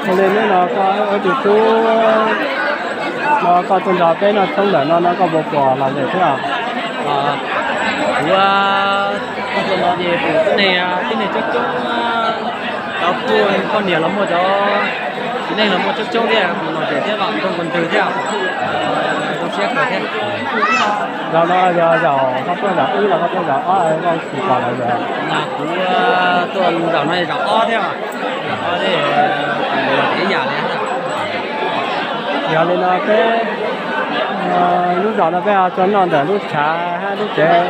Ua li hnub no koj ua tus tub no koj tuaj nrog peb noj tshoob ntawm no no koj puas pom lom zem thiab? Kuv tuaj no ces kuv tib neeg tib neeg coob coob, cov poj niam los muaj, cov txiv neej los muaj coob coob thiab, lom zem thiab, los nroo nkaus ntws thiab, zoo siab kawg thiab. Zaum no yog zaum koj tuaj zaum ib los koj tuaj zaum ob, koj tsis pom lom zem? Kuv tuaj zaum no zaum ob thiab, zaum ob thiab, ib yam li. Yog li no peb lub zaum no peb ho tuaj noj ntawm lub tshav hab lub tsev,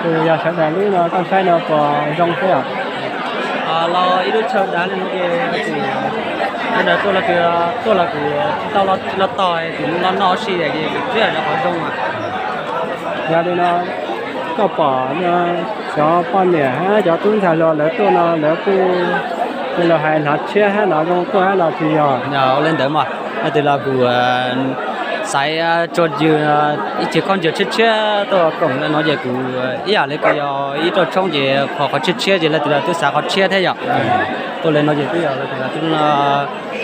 tus yog sawv daws lub no koj saib no puas zoo thiab? Los ib lub chaw dav li no ces sawv daws tuaj los kuv tsis tau los tog, kuv los noj si ces kuv twb yog qhov zoo mas. Yog li no koj pom cov poj niam hab cov tub ntxhais hluas lawv tuaj no lawv kuj, kuj los hais hnov tshiab hab hnov zoo tuaj hab los tsis yog? Ua li ntawd mas, yog tias los kuv xaiv tso ywg ib ceg khaub ncaws tshiab tshiab tuaj koom no ces kuv ib yam li kuj yog ib rooj tshoob ces qhov, qhov tshiab tshiab ces lawv tias los twb xav qhov tshiab thiab yom. Tuaj li no ces twb yog lawv tias los twb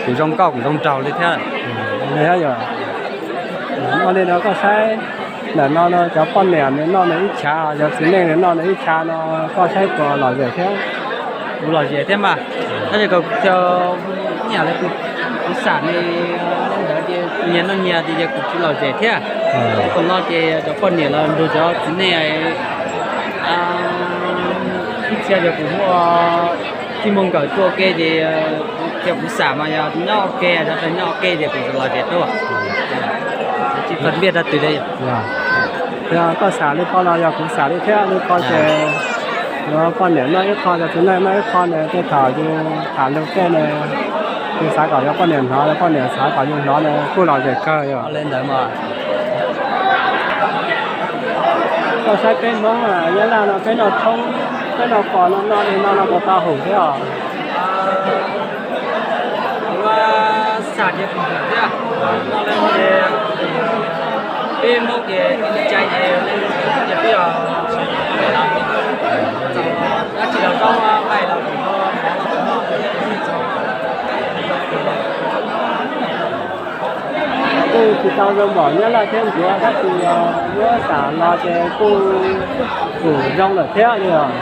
kuj zoo nkauj kuj zoo nraug li thiab. Ua li no koj saib ntawm no no cov poj niam nws noj nws ib chav, cov txiv neej nws noj nws ib chav no koj saib puas lom zem thiab? Kuv lom zem thiab mas, tab sis kuv, ib yam li kuv xam li ntawd ces nyias noj nyias ces kuv tsis lom zem thiab. Thaum no ces cov poj niam los nrug cov txiv neej ib txhia yog kuv muaj txij muaj nkawm tuaj ua ke ces kuv xam mas yog nyob ua ke, cov nyob ua ke ces kuv lom zem tuaj. Tsis qhov npiaj rau twg li. Yog koj xam li ko los yog kuv xam li thiab li ko ces yuav poj niam noj ib qho, cov txiv neej noj ib qho na, tej thaum yus tham lus tej na, yus xav kom yuav poj niam hnov, yuav poj niam xav kom yus hnov na, kuj lom zem kawg yom. Koj saib peb Hmoob Nyab Laj no peb noj tshoob, peb noj qos no noj li no no puas tau haum thiab os? Kuv xam tias kuv thiab, peb Hmoob ces li cas ces peb yog dab tsi los zaub nqaij los kuj tsis tau zoo npaum Nyab Laj thiab Nplog tab sis muab xam los ces kuj, kuj zoo lawm thiab li os.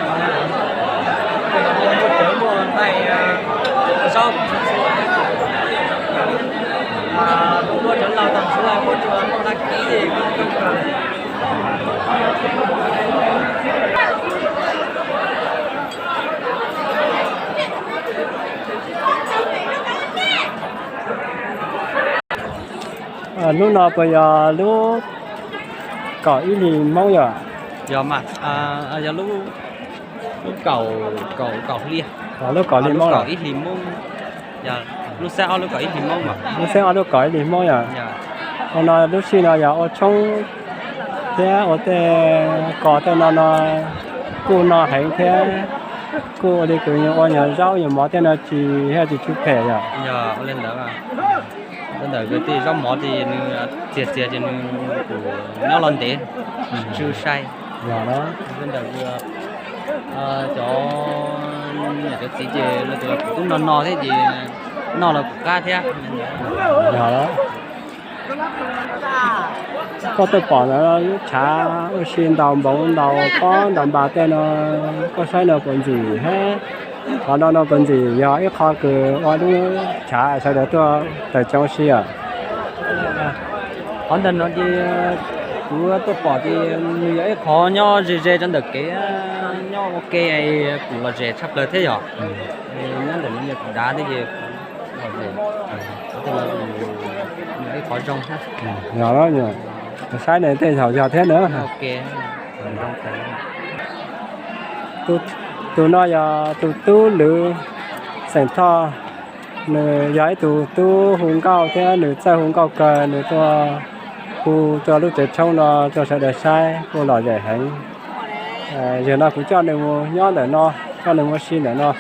Hnub no puas yog lub kaum ib hlis Hmoob yom? Yog mas, yog lub, lub kaum, kaum, kaum hli, lub kaum hli Hmoob, lub xeeb ob lub kaum ib hlis Hmoob mas. Lub xeeb ob lub kaum ib hlis Hmoob yom? Ua no lub sij no yog ua tshoob thiab ua tej ko tej no no kuj no heev thiab, kuj ua li kuv ua nyuag zaub nyuag mov tej no tsis, tsis tsw phem yom? Ua li ntawd, ua ntawm tej zaub mov ces nws txias txias ces nws kuj nyob los ntev, tsw sai. Ntawm cov, cov txiv ces lawv tias los kuj tub no no thiab ces noj los kuj qab thiab. Koj tuaj pom ntawd lub tshav ua si ntaus npoov ntaus pob ntaus npas tej no, koj saib no puas ntxim hab? Qhov no no puas ntxim yog ib qho kws ua lub tshav sawv daws tuaj tawm tsev ua si os? Qhov ntawm no ces kuv tuaj pom ces nws yog ib qho nyob ze ze rau ntawm kev, nyob ua ke, kuj lom zem tshaj plaws thiab yom. Nyob ntawm no yog kuv dav thiab ces kuv lom zem, ib qho zoo thiab. Saib ne tej zaum yog thiab na. Tus no yog tus tub Lwm xeem Thoj, nws yog ib tug tub hu nkauj thiab nws txawj hu nkauj kawg, nws tuaj hu rau lub tsev tshoob no rau sawv daws saib kuj lom zem heev. Yog no kuv coj nws mus nyob ntawm no, coj nws mus ua si ntawm no.